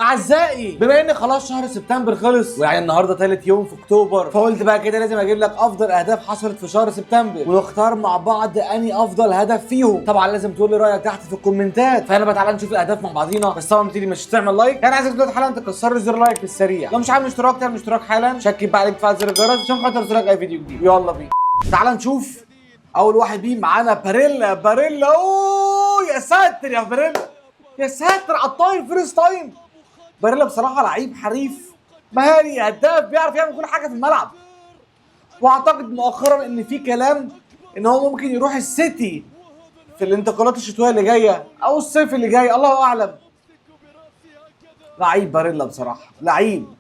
اعزائي، بما ان خلاص شهر سبتمبر خلص ويعني النهارده ثالث يوم في اكتوبر، فقلت بقى كده لازم اجيب لك افضل اهداف حصلت في شهر سبتمبر ونختار مع بعض اني افضل هدف فيهم. طبعا لازم تقول لي رايك تحت في الكومنتات. فانا بقى تعالى نشوف الاهداف مع بعضينا، بس طبعا تيجي مش تعمل like، انا عايزك دلوقتي حالا تكسر لي زر like في السريع. لو مش عامل اشتراك تعمل اشتراك حالا، شكل بقى عليك تفعل زر الجرس عشان خاطر يوصلك اي فيديو جديد. يلا بينا تعالى نشوف اول واحد بيه معانا باريلا. باريلا اوه يا ساتر يا باريلا، يا ساتر على الطاير first time. باريلا بصراحة لعيب حريف مهاري هداف، بيعرف يعمل كل حاجة في الملعب. واعتقد مؤخرا ان في كلام ان هو ممكن يروح السيتي في الانتقالات الشتوية اللي جاية او الصيف اللي جاي، الله اعلم. لعيب باريلا بصراحة لعيب.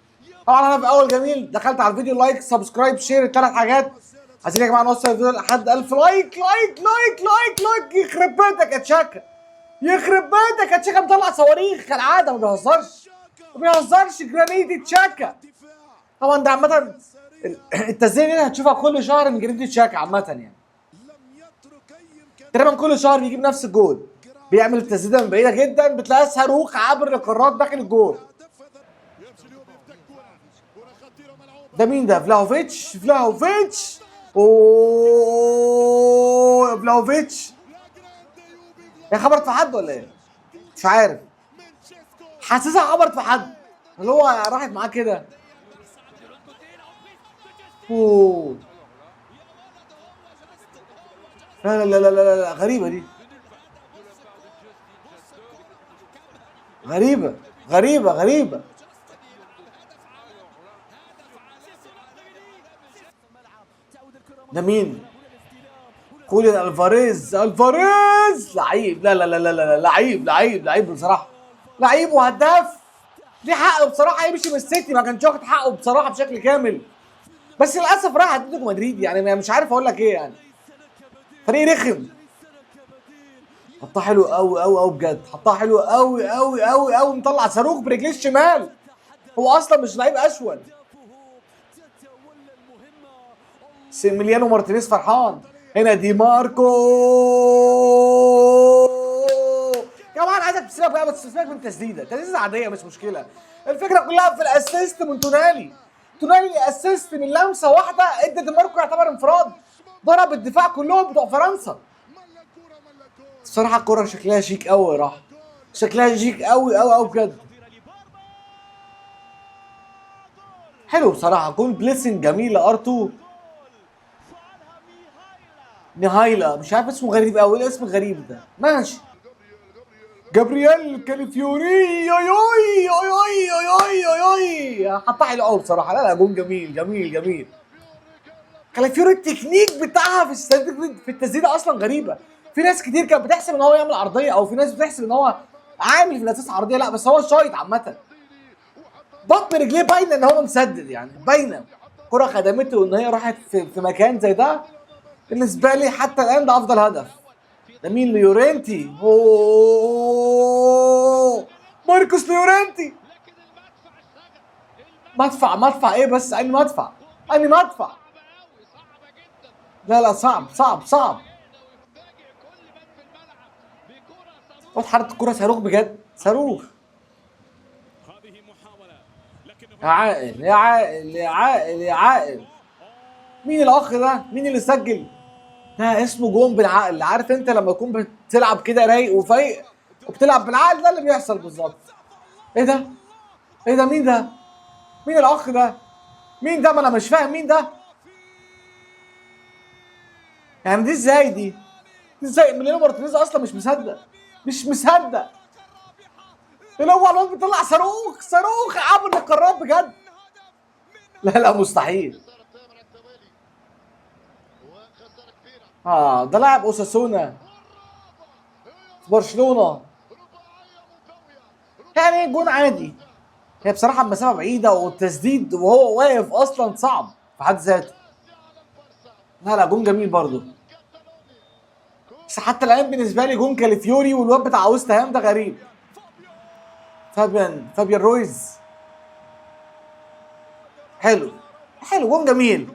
طبعا انا في اول جميل دخلت على الفيديو like subscribe share، الثلاث حاجات. عايزين يا جماعة نوصل الفيديو لحد 1000 like like like like like. يخرب بيتك يا تشاكا، يخرب بيتك يا تشاكا، مطلع صواريخ كالعادة، ما بيهزرش ما بيهزرش جرانيتي تشاكا. طبعا ده عامة التسديده دي هتشوفها كل شهر من جرانيتي تشاكا عامة، يعني تقريبا كل شهر بيجيب نفس الجول، بيعمل التسديده من بعيدة جدا بتلاقيها صاروخ عبر القارات داخل الجول. ده مين ده؟ فلاهوفيتش. فلاهوفيتش اوه فلاهوفيتش، يا خبرت في حد ولا ايه؟ مش عارف، حاسسها خبرت في حد اللي هو راحت معاه كده. اوه لا لا لا لا لا، غريبة دي، غريبة غريبة غريبة. ده مين؟ خوليان الفاريز. الفاريز لعيب، لا لا لا لا لا لعيب لعيب لعيب بصراحة، لعيب وهداف، ليه حقه بصراحة يمشي من السيتي، ما كانش واخد حقه بصراحة بشكل كامل، بس للأسف راح اتلتيكو مدريد. يعني مش عارف أقول لك إيه، يعني فريق رخم. حطها حلو قوي قوي قوي بجد، حطها حلو قوي قوي قوي قوي، مطلع صاروخ برجليه الشمال، هو اصلا مش لعيب اشول. سيميليانو مارتينيز فرحان هنا. دي ماركو كمان عايزك تسيبك بقى، بس سيبك من تسديده، تسديده عادية مش مشكلة. الفكرة كلها في ال assist من تونالي. تونالي assist من لمسه واحدة ادى دي ماركو يعتبر انفراد، ضرب الدفاع كلهم بتوع فرنسا. الصراحة الكره شكلها شيك قوي، راح شكلها شيك قوي قوي قوي بجد. حلو بصراحة، جون بليسنج جميلة. ار2 نهايلا، مش عارف اسمه غريب قوي، ايه الاسم الغريب ده؟ ماشي. جابرييل كاليفيوري، يوي يوي يوي يوي يوي، حطها حلو قوي بصراحة. لا لا جون جميل جميل جميل. كاليفيوري التكنيك بتاعها في التسديده اصلا غريبة. في ناس كتير كانت بتحسب ان هو يعمل عرضية، او في ناس بتحسب ان هو عامل في الاساس عرضية، لا بس هو شايط عامة، بطن رجليه باينة ان هو مسدد، يعني باينة. كره خدمته ان هي راحت في مكان زي ده. بالنسبة لي حتى الان ده افضل هدف. ده مين؟ ليورينتي. اوه ماركوس ليورينتي، مدفع مدفع ايه بس؟ اني مدفع اني مدفع. لا لا صعب صعب صعب. واتحرت الكرة صاروخ بجد، صاروخ. يا عاقل يا عاقل يا عاقل يا عاقل. مين الاخ ده؟ مين اللي سجل؟ ده اسمه جون بالعقل. عارف انت لما تكون بتلعب كده رايق وفايق وبتلعب بالعقل، ده اللي بيحصل بالظبط. ايه ده؟ ايه ده؟ مين ده؟ مين الاخ ده؟ مين ده؟ ما انا مش فاهم مين ده. يعني دي ازاي؟ دي ازاي؟ ميليانو مارتينيز اصلا مش مصدق، مش مصدق. اللي هو الواد بيطلع صاروخ صاروخ عبر القارات بجد. لا لا مستحيل. ده لاعب اوساسونا في برشلونة، يعني جون عادي. هي بصراحة المسافة بعيدة والتسديد وهو واقف اصلا صعب في حد ذاته. لا لا جون جميل برضه، بس حتى الان بالنسبة لي جون كاليفيوري والواد بتاع ويست هام ده غريب. فابيان رويز، حلو حلو، جون جميل.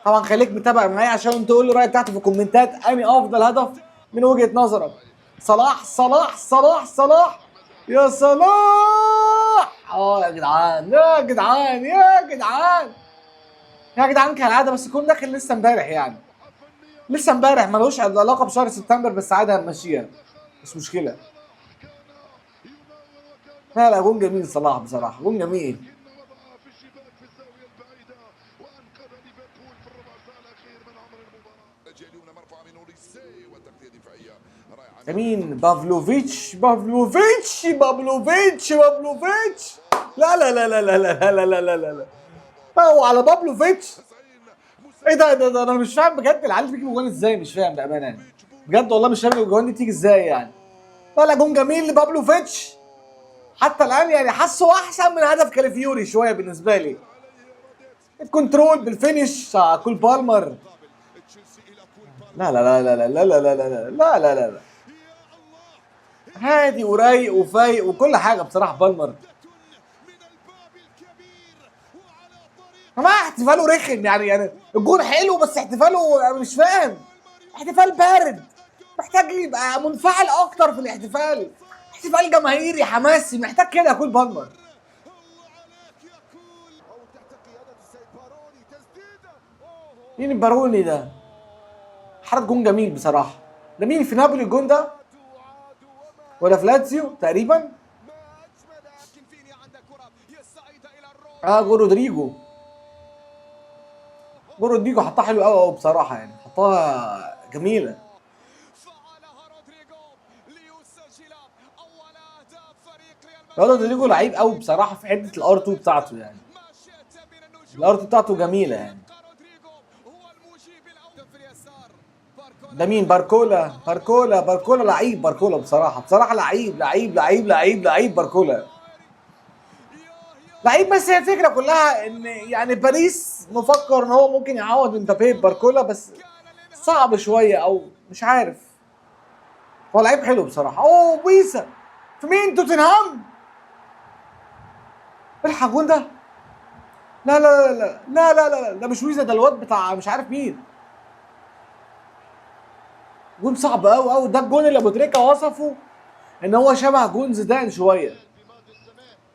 طبعا خليك متابع معايا عشان تقول لي رايك تحت في الكومنتات اني افضل هدف من وجهه نظرك. صلاح صلاح صلاح صلاح. يا صلاح. يا جدعان يا جدعان يا جدعان يا جدعان، كالعادة بس الجون داخل لسه امبارح يعني، لسه امبارح، ملوش علاقة بشهر سبتمبر، بس عادي هنمشيها مش مشكلة. لا لا جون جميل صلاح بصراحة، جون جميل. مين؟ بافلوفيتش بافلوفيتش بافلوفيتش بافلوفيتش. لا لا لا لا لا لا لا لا لا لا لا، هو على بافلوفيتش. ايه ده ده ده انا مش فاهم بجد، العيال بيجيبوا جوان ازاي؟ مش فاهم بامانه يعني، بجد والله مش فاهم الجوان دي تيجي ازاي يعني. لا لا جون جميل لبافلوفيتش، حتى الان يعني حاسه احسن من هدف كاليفيوري شوية بالنسبة لي. ال control بال finish كول بالمر. لا لا لا لا لا لا لا لا لا لا لا لا، هادي ورايق وفايق وكل حاجة بصراحة بالمر. ما احتفاله رخم يعني، يعني الجون حلو بس احتفاله انا مش فاهم، احتفال بارد، محتاج يبقى منفعل اكتر في الاحتفال، احتفال جماهيري حماسي، محتاج كده يكون بالمر. مين باروني ده؟ حرق جون جميل بصراحة. ده مين في نابولي الجون ده؟ ولا في لاتسيو تقريبا؟ جون رودريجو. جون رودريجو حطها حلو قوي قوي بصراحة يعني، حطها جميلة. رودريجو لعيب قوي بصراحة في حتة ال R2 بتاعته يعني، ال R2 بتاعته جميلة يعني. ده مين؟ باركولا باركولا باركولا لعيب، باركولا بصراحة بصراحة لعيب لعيب لعيب لعيب لعيب، باركولا لعيب. بس هي الفكرة كلها ان يعني باريس مفكر ان هو ممكن يعوض امبابي باركولا، بس صعب شوية او مش عارف. هو لعيب حلو بصراحة. اوه بيسا في مين؟ توتنهام. الحق الجون ده. لا لا لا لا لا لا لا، ده مش ويزا، ده الواد بتاع مش عارف مين. جون صعب قوي قوي. ده الجون اللي ابو تريكه وصفه ان هو شبه جون زيدان شوية.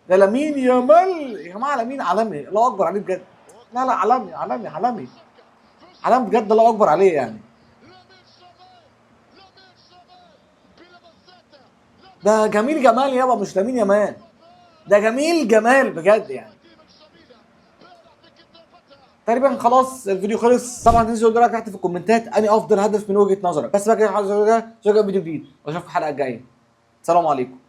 ده لامين يامال يا جماعة، لامين عالمي، الله اكبر عليه بجد. لا لا عالمي عالمي عالمي عالمي بجد، الله اكبر عليه يعني. ده جميل جمال يابا، مش لامين يامال، ده جميل جمال بجد يعني. تقريبا خلاص الفيديو خلص. طبعا تنزلوا رايك تحت في الكومنتات اني افضل هدف من وجهة نظرك. بس بقى كده، اشوفكم فيديو جديد واشوفكم الحلقة الجاية. السلام عليكم.